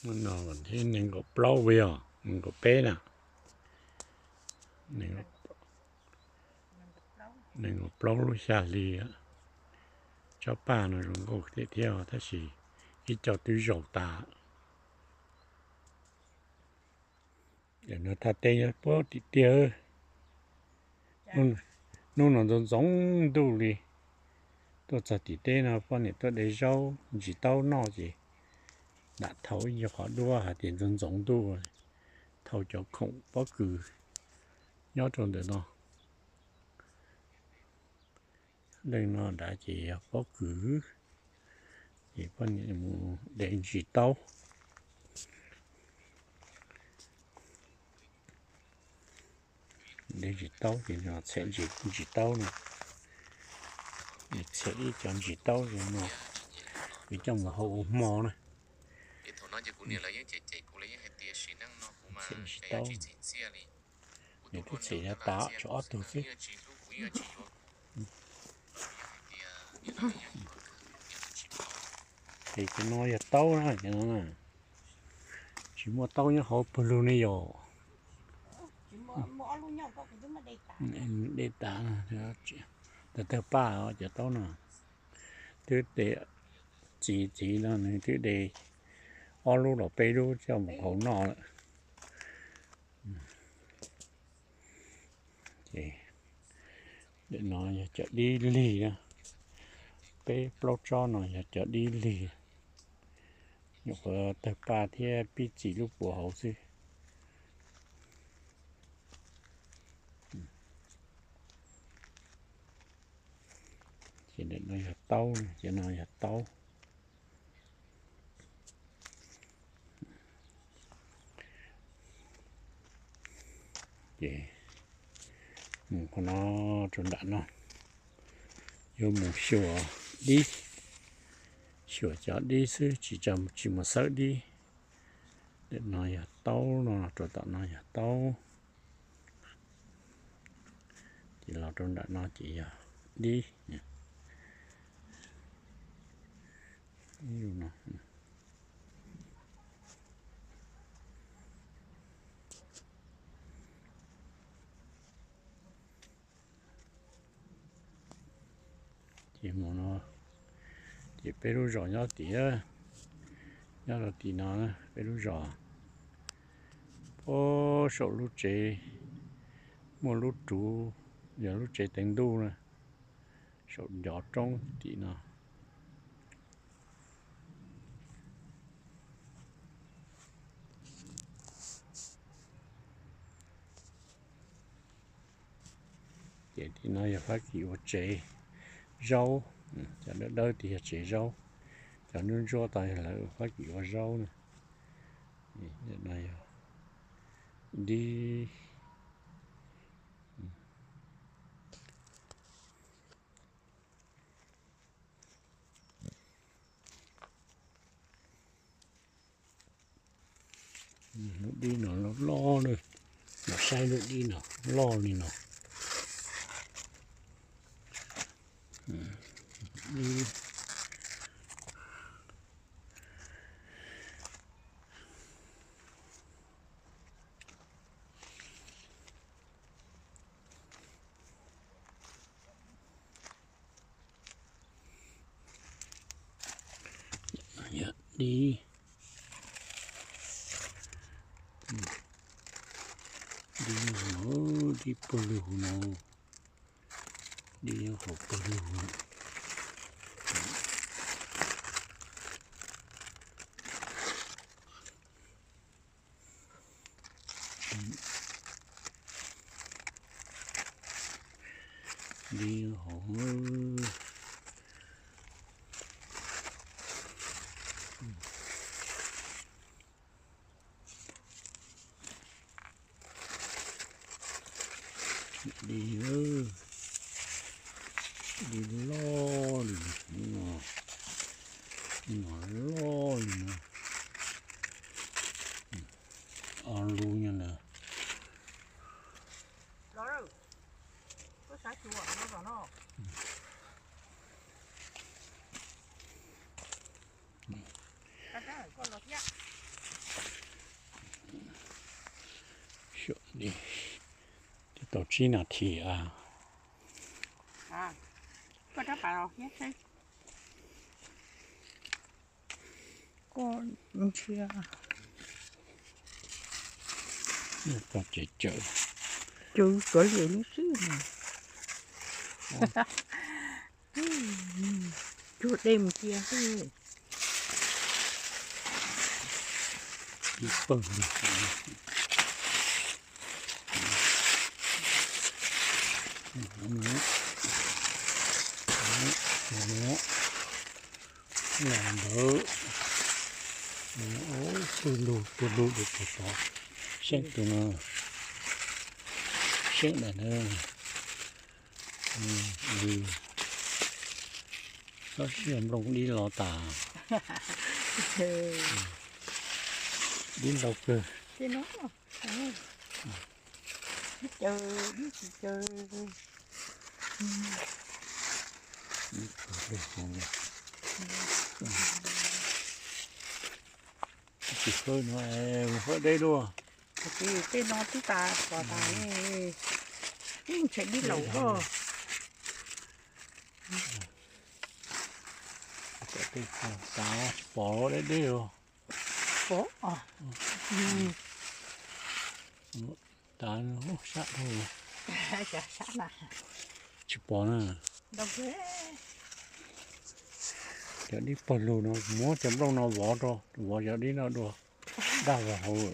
No thiab nees nkaum plaub puas yog? Nees nkaum peb na. Nees nkaum plaub lub xya hli. Tsob paj no zoo nkauj tiag thiab tab sis ib co twb zaus tas. No thaj teb nyob puag tim tiaj. Hnub no ntxoov ntxoov ntuj li. Tuaj txog tim teb no poj niam tuaj de zaub ntsis taub noj ces lam thau ib qhov duab hais tias ntxoov ntxoov ntuj, thau cov khoom pob kws nyob rau ntawm no. Leej no nrad ces yog pob kws, ces poj niam mus de ntsis taub. De ntsis taub ces txham ntsis taub no, txham ib co ntsis taub no, yuav coj mus hau ua hmo na. Txham ntsis taub, nws twb txham yav tas tshuav ob tug xwb. Ces cov no yog taub na, cov no na. Tsis muaj taub nyob hauv pawg lug ne yom. De tas, tawg tawg paj os cov taub no. Twb de txiv txiv no nws twb de ob lub los peb lub coj mus hau noj lawm. Ces ntawm no yog cov dib lig na, peb plaub tsob no yog cov dib lig, nyuam qhuav tawg paj thiab pib txi lub puav hauv xwb. Ces ntawm no yog taub, cov no yog taub. Ces mus qhov no rau nram no, yuav mus xyuas dib, xyuas cov dib xwb tsis, tsis mus xawb dib. Ntawm no yog taub no, rau tom no yog taub. Ces los rau nram no ces yog dib. Ces mus no, ces peb lub zos nyob tim, nyob rau tim no, peb lub zos puag saum lub tsev, muaj lub ruv, yog lub tsev teev ntuj na, saum ncov roob tim no. Ces tim no yog Fab Kis ua tsev zaub, cov dawb dawb tid yog tsev zaub, cov ntsuab ntsuab tod yog lawv Fab Kis ua zaub na. No yog dib. Lub dib no loj loj na, saib lub dib no loj li no. Yog dib, dib no, dib pawg lug no, dib nyob hauv pawg lug no. Dib hauv. Dib, dib loj li no, loj li no. Ob lub nyob ntawd. Li, twb tau tsib nas this a. Koj ntsia, koj tseem cawm, cawm txov liam li xwb. Cuag dej mus cia xwb. Ib pawg li. Ntawd, tuag lug tuag lug rau tod. Seej tus no, seej ntawm na. Tsob siab nplooj dib los tas. Dib ntau kawg. Tsis hawb no, mus hawb deb dua. Tej no twb tas pom tas, twb ntshe dib laus os. Tej tas pom deb deb os. Pom. Tas sab dhau. Tsis pom na. Cov dib pawg lug no muab cov nplooj no vov rau, vov cov dib no dua, daj vog hauv.